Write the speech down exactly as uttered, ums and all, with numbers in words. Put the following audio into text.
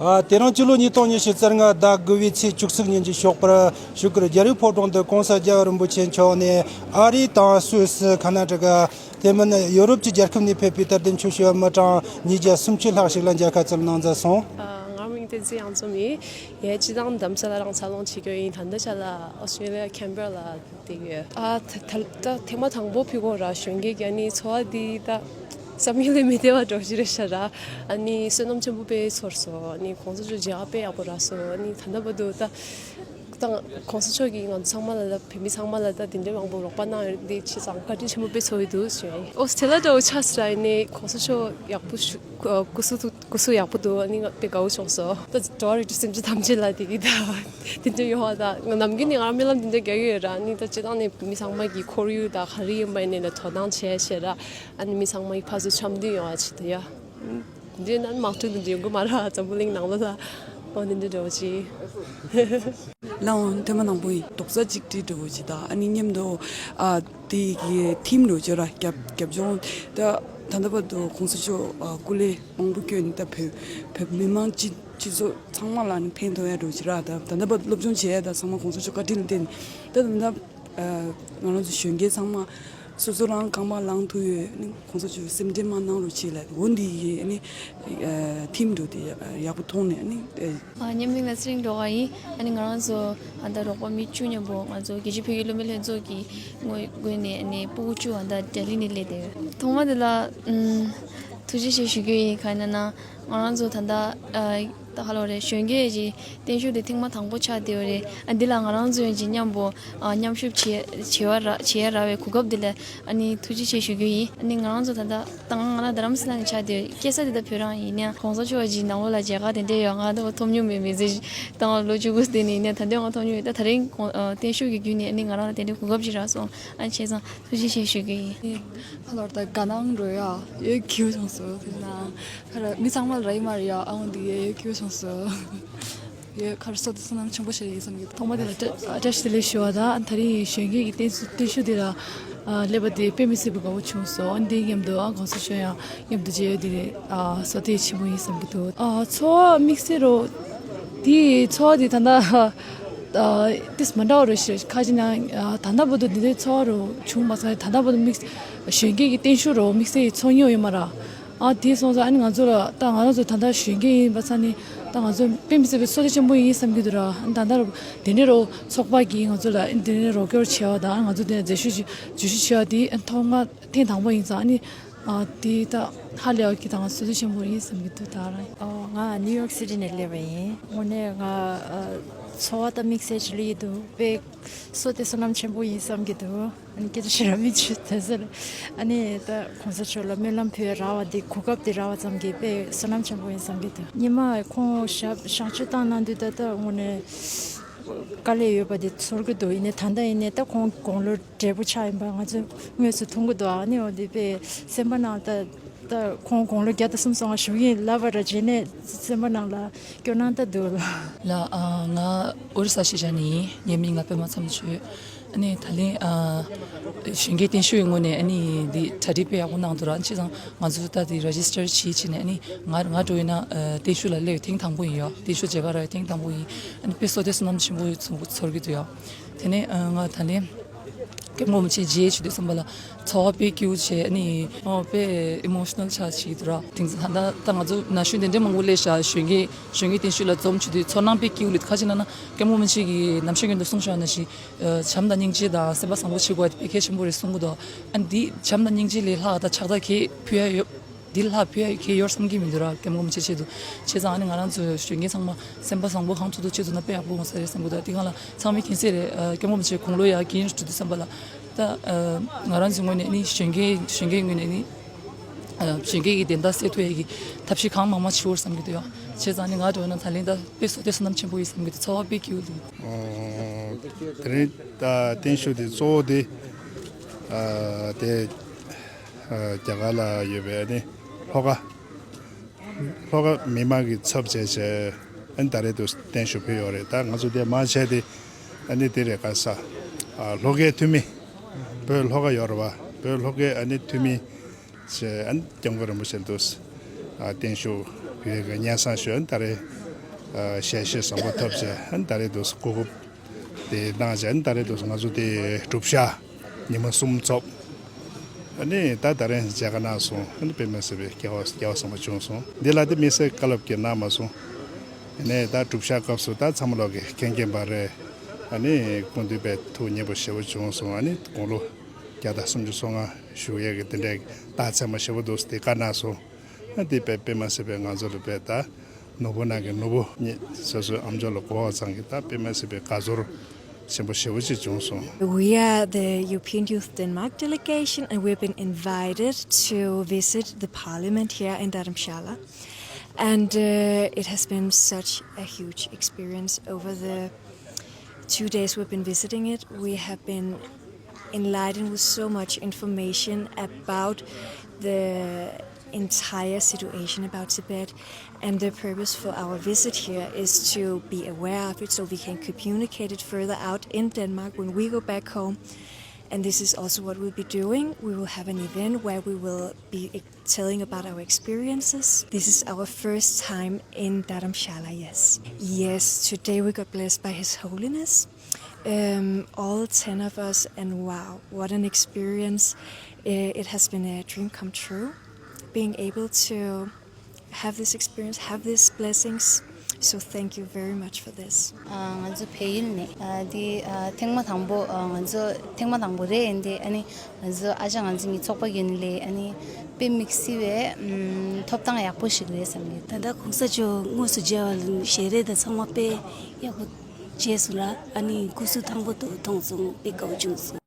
ཨ། དེ་རིང་སྤྱི་ལོ་ཉིས་སྟོང་ཉི་ཤུ་རྩ་ལྔ་ཟླ་དགུ་བའི་ཚེས་བཅུ་གཅིག་ཉིན་གྱི་ཞོགས་པར་བཞུགས་སྒར་རྒྱལ་བའི་ཕོ་བྲང་དུ་༸གོང་ས་༸རྒྱལ་བ་རིན་པོ་ཆེ་མཆོག་ནས་ཨ་རི་དང་སུད་སི། ཁ་ན་ཊ་ཀ། དེ་མིན་ཡོ་རོབ་ཀྱི་རྒྱལ་ཁབ་ནས་ཕེབས་པའི་དད་ལྡན་ཆོས་ཞུ་བ་མི་གྲངས་ཉིས་བརྒྱ་སུམ་ཅུ་ལྷག་ཞིག་ལ་མཇལ་ཁ་བསྩལ་གནང་མཛད་སོང་། ཨ། ངའི་མིང་བསྟན་འཛིན་དབྱངས་འཛོམས་ཡིན། ངས་སྤྱིར་བཏང་རྡ་རམ་ས་ལ་རང་འཚར་ལོངས་བྱེད་ཀྱི་ཡིན། ད་ལྟ་ཆ་ལ་ཨོ་སི་ཊྲེ་ལི་ཡ་ཁེན་བེ་ར་ལ་བསྡད་ཡོད། ཨ། ད་ད་ད་ཐེངས་མ་དང་པོ་ཕེབས་ཀྱི་ཡོད་ར། གཞོན་སྐྱེས་ཀྱི་ཨ་ནི་ཚོར་བ་འདི་ད་བསམ་ཡུལ་ལས་མི་འདས་པ་འདྲ་ཞིག་རེད་ཤག་ར། ཨ་ནི་བསོད་ནམས་ཆེན་པོ་དཔེ་ཚོར་སོང་། ཨ་ནི་༸གོང་ས་མཆོག་མཇལ་ཁ་དཔེ་ཡག་པོ་རག་སོང་། ཨ་ནི་ད་ལྟ་བར་དུ་ད་ད་༸གོང་ས་མཆོག་གིས་ང་ཚོ་ཚང་མ་ལ་ད་བོད་མི་ཚང་མ་ལ་ད་དེ་འདྲའི་མང་པོ་རོགས་པ་གནང་ཡོད་འདི་བྱས་ཙང་བཀའ་དྲིན་ཆེན་པོ་དཔེ་ཚོར་གྱི་འདུག་ཞུ་ཡ་ཡིན། ཨོ་སི་ཊྲེ་ལི་ཡ་འདྲ་བོ་ཆགས་སོང་ར། ཨ་ནི་༸གོང་ས་མཆོག་ཡག་པོ་ཞུ། སྐུ་གཟུགས་སྐུ་གཟུགས་ཡག་པོ་འདུག་ཨ་ནི་ང་དཔེ་དགའ་བོ་བྱུང་སོང་། ད་འགྲོ་བ་རིགས་དྲུག་སེམས་ཅན་ཐམས་ཅད་ལ་བདེ་སྐྱིད་དང་དེ་འདྲ་ཡོང་བ་དང་། ང་ནམ་རྒྱུན་ནས་ང་རང་སྨོན་ལམ་དེ་འདྲ་རྒྱག་གི་ཡོད་ར། ཨ་ནི་ད་སྤྱིར་བཏང་ནས་མི་ཚང་མ་གི་ཁོར་ཡུག་དང་ག་རེ་ཡིན་པ་ཡིན་ནའི་ལ་དོ་སྣང་བྱས་བྱས་ར། ཨ་ནི་མི་ཚང་མ་གི་ཕར་ཚུར་འཆམ་མཐུན་ཡོང་བ་ཆེད་དུ་ཡ། འདི་ནང་དམག་འཁྲུག་དེ་འདྲ་ཡོང་གི་མ་རེད། འཛམ་བུ་གླིང་ནང་ལོགས་ལ་འོ་དེ་འདྲ་འདྲ་བོ་ཅིག་ལའང་ཐེངས་མ་དང་པོ་ཡིན། རྡོག་རྩ་གཅིག་སྒྲིལ་འདྲ་བོ་ཅིག་དང་ཨ་ནི་མཉམ་དུ་ཨ་དེ་གི་ཐིམ་འདྲ་བོ་ཅིག་ར། རྒྱབ་རྒྱབ་ལྗོངས་ད་ད་ལྟ་བར་དུ་༸གོང་ས་མཆོག་ཨ་སྐུ་ལས་མང་པོ་བསྐྱོན་ནས་ད་བོད་བོད་མི་མང་སྤྱི་སྤྱི་ཚོགས་ཚང་མ་ལ་ནི་ཕན་ཐོགས་ཡ་འདྲ་བོ་ཅིག་ར། ད་ད་ལྟ་བར་སློབ་སྦྱོང་བྱེད་ཡ་ད་ཚང་མ་༸གོང་ས་མཆོག་བཀའ་དྲིན་ལ་བརྟེན་ནས་ད་ད་ལྟ་ཨ་ང་རང་ཚོ་གཞོན་སྐྱེས་ཚང་མ་སོ་སོ་རང་རྐང་པ་ལངས་ཐུབ་ཡོད། ཨ་ནི་༸གོང་ས་མཆོག་སེམས་ཁྲལ་མ་གནང་རོགས་བྱེད་ལབ། འོ་འདི་ཡིས་ཨ་ནི་ཨ་ཐིམ་འགྲོ་དེ་ཡག་པོ་མཐོང་ནས་ཨ་ནི་ཨ། ཨ། ངའི་མིང་ལ་ཚེ་རིང་སྒྲོལ་དཀར་ཡིན། ཨ་ནི་ང་རང་ཚོ་ཨ་ད་རོགས་པ་མི་བཅུ་མཉམ་པོ་ང་ཚོ་རྒྱལ་སྤྱིའི་བོད་ཀྱི་སློབ་མའི་ལྷན་ཚོགས་ཀྱི་ངོས་ངོས་ནས་ཨ་ནི་སྤུ་གུ་བཅུ་ཨ་ད་ལྡི་ལི་ནས་སླེབས་བསྡད་ཡོད། ཐོག་མ་དེ་ལ་ཨམ་ཐུགས་རྗེ་ཆེ་ཞུ་རྒྱུ་ཡིན། གང་ཡིན་ན་ང་རང་ཚོ་ད་ལྟ་ཨ། ད་ག་ལོ་རེད། གཞོན་སྐྱེས་ཀྱི་བརྟན་བཞུགས་དེ་ཐེངས་མ་དང་པོ་ཆགས་བསྡད་ཡོད་རེད། ཨ་འདི་ལ་ང་རང་ཚོ་ཡོད་ཀྱི་མཉམ་པོ་ཨ་མཉམ་ཞུགས་བྱེད་བྱེད་པ་ར་བྱེད་ཡ་རག་པའི་གོ་སྐབས་འདི་ལ་ཨ་ནི་ཐུགས་རྗེ་ཆེ་ཞུ་རྒྱུ་ཡིན། ཨ་ནི་ང་རང་ཚོ་ད་ལྟ་ད་ང་ང་རང་རྡ་རམ་ས་ལ་ནས་ཆགས་བསྡད་ཡོད། སྐྱེས་ས་དེ་ད་བོད་རང་ཡིན་ནའང་༸གོང་ས་མཆོག་ཀྱི་ནང་ལོགས་ལ་མཇལ་ཁ་དེ་འདྲས་ཡོད། ང་ད་ཐོབ་མྱོང་མེད། མི་ཚེ་ད་ལོ་བཅུ་དགུ་དེ་ནས་ཡིན་ནའང་ད་ལྟ་ང་ཐོབ་མྱོང་མེད། ད་ད་རིང་ཨ་བརྟན་བཞུགས་ཀྱི་བརྒྱུད་ནས་ཨ་ནི་ང་རང་ལ་དེ་འདྲའི་གོ་སྐབས་ཅིག་རག་སོང་། ཨ་ནི་བྱས་ཙང་ཐུགས་རྗེ་ཆེ་ཞུ་གི་ཡིན། ཨ་ལོར་ད་དགའ་སྣང་འགྲོ་ཡ་ཡོད་ཁྱིའུ་བྱུང་སོང་། དེ་ན་ཁ་ར་མི་ཚང་མ་ལ་ར་ཡི་མ་རེད་ཡ། ཨ་འོ་འདི་ཡོད་ཁྱིའུ་བྱུང་སོང་། ཡོད་ཁ་ར་སོ་དེ་བསོད་ནམས་ཆེན་པོ་བྱས་ཡིན་བསམ་གི་འདུག་ཐོག་མ་དེ་ལ་བཀྲ་བཀྲ་ཤིས་བདེ་ལེགས་ཞུ་བ་དང་། ད་རིང་གཞོན་སྐྱེས་ཀྱི་བརྟན་བརྟན་བཞུགས་དེ་ལ་ཨ་སླེབས་པ་དེ་དཔེ་མི་སྲིད་པའི་དགའ་བོ་བྱུང་སོང་། ཨ་འདི་མཉམ་དུ་ཨ་༸གོང་ས་མཆོག་ཡང་མཉམ་དུ་མཇལ་ཡོད་དེ་ཨ་བསོད་བདེ་ཆེན་པོ་ཡིན་བསམ་གི་འདུག་ཨ་ཚོར་བ་དམིགས་བསལ་རོ། དེའི་ཚོར་བ་དེ་ད་ལྟ་ཨ་ཏིས་མ་འདྲ་བ་རེད་ཤག་ཁ་ཅིག་ན་ཨ་ད་ལྟ་བར་དུ་འདི་འདྲའི་ཚོར་བ་རོ་བྱུང་མ་སོང་། ད་ལྟ་བར་དུ་དམིགས་གཞོན་སྐྱེས་ཀྱི་བརྟན་བཞུགས་རོ་དམིགས་བསལ་གྱི་ཚོར་མྱོང་ཡོད་མ་རེད། ཨ་དེ་སོང་ཙང་ཨ་ནི་ང་ཚོ་ལ་ད་ང་རང་ཚོ་ད་ལྟ་གཞོན་སྐྱེས་ཡིན་པ་ས་ནི་ད་ང་ཚོ་དཔེ་མི་སྲིད་པའི་བསོད་བདེ་ཆེན་པོ་ཡིན་བསམ་གྱི་འདུག་ར། ཨ་ད་ལྟ་རུ་དེ་འདྲའི་རོ་ཚོགས་པ་གིས་ང་ཚོ་ལ་ཨ་དེ་འདྲའི་རོགས་སྐྱོར་བྱས་པ་དང་ང་ཚོ་དེ་འཛུལ་ཞུགས་བྱས་བྱས་པ་དེ་ཨ་ཐོག་མ་ཐེངས་དང་པོ་ཡིན་ཙང་ཨ་ནི། ཨ་དེ་ད་ཧ་ལས་པ་གི་ད་ང་བསོད་བདེ་ཆེན་པོ་ཡིན་བསམ་གྱི་འདུག་ད་རང་། ཨོ་ང་ནིའུ་ཡོག་སི་ཊི་ནས་སླེབས་པ་ཡིན། དངོས་གནས་ང་ཨ་ཚོར་བ་ད་དམིགས་བསལ་ཅིག་སླེབས་ཀྱི་འདུག་དཔེ་བསོད་བདེ་བསོད་ནམས་ཆེན་པོ་ཡིན་བསམ་གྱི་འདུག་ཨ་ནི་སྐད་ཆ་བཤད་ར་མི་ཆུ་དེ་ཟེར། ཨ་ནི་ད་༸གོང་ས་མཆོག་ལ་སྨོན་ལམ་ཕུལ་རག་པ་འདི་གོ་སྐབས་འདི་རག་པ་ཙམ་གྱིས་དཔེ་བསོད་ནམས་ཆེན་པོ་ཡིན་བསམ་གྱི་འདུག་ཉི་མ་ཁོང་ཞབས་བཤགས་བཅོས་བཏང་གནང་དུས་ད་ལྟ་དངོས་གནས་དཀའ་ལས་ཡོད་པ་འདི་ཚོར་གྱི་འདུག་ཡིན་ནའི་ད་ལྟ་ཡིན་ནའི་ད་ཁོང་དགུང་ལོ་བགྲེས་པོ་ཆགས་ཡིན་པ་ང་ཚོས་དངོས་སུ་མཐོང་གི་འདུག་ཨ་ནི་འོ་འདི་དཔེ་སེམས་པ་ནང་ད་ད་ཁོང་དགུང་ལོ་བརྒྱ་དང་སུམ་ཅུ་སོང་བ་བཞུགས་ཡིན་ལབ་པ་ར་རྗེས་ནས་སེམས་པ་ནང་ལ་སྐྱོ་སྣང་ད་འདུག་ལ། ལ་ཨ་ང་ཨོ་རི་ས་ཤེས་བྱ་ནས་ཡིན། ངའི་མིང་ལ་པད་མ་མཚམས་གཅོད། ཨ་ནི་ད་ལན་ཨ་གཞོན་སྐྱེས་བརྟན་བཞུགས་ཀྱི་ངོས་ནས་ཨ་ནི་འདི་གྲ་སྒྲིག་དཔེ་ཡག་པོ་གནང་འདུག་ར། བྱས་ཙང་ང་ཚོ་ད་འདི་རེ་ཇི་སི་ཊར་བྱེད་བྱས་ནས་ཨ་ནི་ང་ང་འགྲོ་ཡིན་ན་ཨ་བརྟན་བཞུགས་ལ་སླེབས་ཐེངས་དང་པོ་ཡིན་ཡ། བརྟན་བཞུགས་མཇལ་ཁ་རག་ཐེངས་དང་པོ་ཡིན། ཨ་ནི་དཔེ་བསོད་བདེ་བསོད་ནམས་ཆེན་པོ་ཚོར་ཚོར་གྱི་འདུག་ཡ། དེ་ནས་ཨ་ང་ད་ལན་སྐྱབས་མགོན་རིན་པོ་ཆེ་མཇལ་བྱེད་དུས་ཙམ་པ་ལ་ཚོར་བ་དཔེ་སྐྱིད་པོ་བྱས། ཨ་ནི་ཨོ་དཔེ་ཨི་མོ་ཤི་ནལ་ཆགས་བྱེད་ཀྱི་འདུག་ར། དེང་སང་ད་ལྟ་ད་ང་ཚོ་ན་གཞོན་དེ་འདྲའི་མང་པོ་སླེབས་ཤག་གཞོན་སྐྱེས་གཞོན་སྐྱེས་བརྟན་བཞུགས་ལ་འཛོམས་བྱེད་དུས་ཚོར་སྣང་དཔེ་སྐྱིད་པོ་ལོས། ཁ་ཅིག་ན་ན་སྐྱབས་མགོན་རིན་པོ་ཆེ་གིས་ནམ་ཞག་རྒྱུན་དུ་གསུངས་བཞག་ནང་བཞིན་བྱམས་དང་སྙིང་རྗེ་དང་སེམས་པ་བཟང་པོ་བྱེད་དགོས་པ་དེ་དཔེ་གལ་ཆེན་པོ་རེད་གསུང་གི་འདུག་ཨ་ནི་འདི་བྱམས་དང་སྙིང་རྗེ་ལས་ལྷག་ད་ཕྱག་རྟགས་གས་ཕུལ་ཡ་ཡོད། འདི་ལྷག་ཕུལ་ཡ་གས་ཡོད་བསམ་གྱི་མི་འདུག་ར། སྐྱབས་མགོན་རིན་པོ་ཆེ་ཆེད་དུ། བྱས་ཙང་ཨ་ནི་ང་རང་ཚོའི་གཞོན་སྐྱེས་ཚང་མ་སེམས་པ་བཟང་པོ་གང་ཐུབ་ཐུབ་ཆེད་དུ་ན་དཔེ་ཡག་པོ་ཡོང་ས་རེད་བསམ་གྱི་འདུག་དེ་སྒང་ལ་ཚང་མས་མཁྱེན་གསལ་རེད། ཨ་སྐྱབས་མགོན་རིན་པོ་ཆེ་དགུང་ལོ་ཡར་རྒས་ཡོལ་འགྲོ་དུས་ཙམ་པ་ལ་ད་ཨ་ང་རང་ཚོའི་ངོས་ནས་ནི་གཞོན་སྐྱེས་གཞོན་སྐྱེས་ངོས་ནས་ནི་ཨ་གཞོན་སྐྱེས་ཀྱི་བདེན་མཐའ་གསལ་ཐུབ་ཡ་གི་ཐབས་ཤེས་གང་མང་མང་བྱེད་འོར་བསམ་གྱི་འདུག་ཡ། བྱས་ཙང་ཨ་ནི་ང་འདྲ་བོ་ན་ད་ལན་ད་དཔེ་བསོད་བདེ་བསོད་ནམས་ཆེན་པོ་ཡིན་བསམ་གྱི་འདུག་ཚོར་བ་དཔེ་སྐྱིད་པོ་འདུག་ཨོ། དེ་རིང་ད་བརྟན་བཞུགས་དེ་གཙོ་བོ་དེ་ཨ་དེ་ཨ་རྒྱ་གར་ལ་ཡོད་པའི་ཨ་ནི་ལྷོ་ཁ་ལྷོ་ཁ་མི་མང་གི་ཚབ་བྱས་བྱས་ཨ་ནི་ད་རེས་དུ་བརྟན་བཞུགས་ཕེབས་ཡོད་རེད། ད་ང་ཚོ་དེ་མ་བྱས་ཏེ་ཨ་ནི་དེ་རེད་ག་ས་ཨ་ལྷོ་ཁའི་འཐུས་མི་བོད་ལྷོ་ཁ་ཡོད་རེད་བ། བོད་ལྷོ་ཁའི་ཨ་ནི་འཐུས་མི་བྱས་ཨ་ནི་སྐྱབས་མགོན་རིན་པོ་ཆེ་དུ་ཨ་བརྟན་བཞུགས་ཕེབས་ཡོད་གི་སྙན་སེང་ཞུ། ཨ་ནི་ད་རེས་ ཞལ་བཞེས་བཟང་པོ་ཐོབ་བྱས། ཨ་ནི་ད་རེས་འདུག་གོ་སྐབས་དེ་གནང་བྱས། ཨ་ནི་ད་རེས་འདུག་ང་ཚོ་དེ་གྲུབ་ཤག་ཉི་མ་གསུམ་ཚོགས། ཨ་ནི་ད་ད་རེས་མཇལ་ཁ་གནང་སོང་། ཨ་ནི་དཔེ་མི་སྲིད་པའི་སྐལ་བ་སྐལ་བ་བཟང་པོ་བྱུང་སོང་། འདི་ལ་དེ་དམིགས་བསལ་བཀའ་སློབ་ཀྱི་གནང་མ་སོང་། ཨ་ནི་ད་གྲུབ་ཤག་སྐབས་སུ་ད་ཚང་མ་ལོག་གི་མཁྱེན་མཁྱེན་པ་རེད། ཨ་ནི་སྐུ་མདུན་པའི་ཐུགས་མཉེས་པོ་ཞེ་པོ་བྱུང་སོང་། ཨ་ནི་དགུང་ལོ་བརྒྱ་དང་སུམ་ཅུ་སོ་ལྔ་བཞུགས་ཡས་ཀྱི་དེ་འདྲའི་རྟགས་མཚན་མ་ཞེ་པོ་འདུག་དེ་བཀའ་གནང་སོང་། ཨ་དེ་དཔེ་དཔེ་མི་སྲིད་པའི་ང་ཚོ་ལ་དཔེ་ད་ནོར་བུ་ནང་གི་ནོར་བུ་ཉིད་སོ་སོའི་ཨམ་ཅོག་ལ་གོ་བ་ཚང་གི་ད་དཔེ་མི་སྲིད་པའི་དགའ་ཚོར་ཆེན་པོ་ཞེ་པོ་ཅིག་བྱུང་སོང་། We are the European Youth Denmark delegation, and we've been invited to visit the parliament here in Dharamshala. And uh, it has been such a huge experience over the two days we've been visiting it. We have been enlightened with so much information about the entire situation about Tibet. And the purpose for our visit here is to be aware of it so we can communicate it further out in Denmark when we go back home. And this is also what we'll be doing. We will have an event where we will be telling about our experiences. This is our first time in Dharamshala, yes. Yes, today we got blessed by His Holiness. Um, all ten of us, and wow, what an experience. I- It has been a dream come true, being able to have this experience, have these blessings. So thank you very much for this. ང་ཚོ་བལ་ཡུལ་ནས་འདི་ཐེངས་མ་དང་པོ། ང་ཚོ་ཐེངས་མ་དང་པོ་རེད། ཡིན་དེ་ཨ་ནི་ང་ཚོ་ཨ་ཅག་ང་ཚོ་གཉིས་ཚོགས་པ་ཡིན་ལས་ཨ་ནི་དཔེ་དམིགས་བསལ་བའི་ཐོབ་ཐང་ཡག་པོ་ཞིག་རེད་བསམ་གྱི། ད་ལྟ་གོང་ས་མཆོག་དངོས་སུ་མཇལ་བ་ལ་ཞལ་རས་དང་ཚང་མ་དཔེ་ཡག་པོ་མཇལ་སོང་ར། ཨ་ནི་སྐུ་གཟུགས་དང་པོ་དུ་མཐོང་སོང་། དཔེ་དགའ་བོ་བྱུང་སོང་།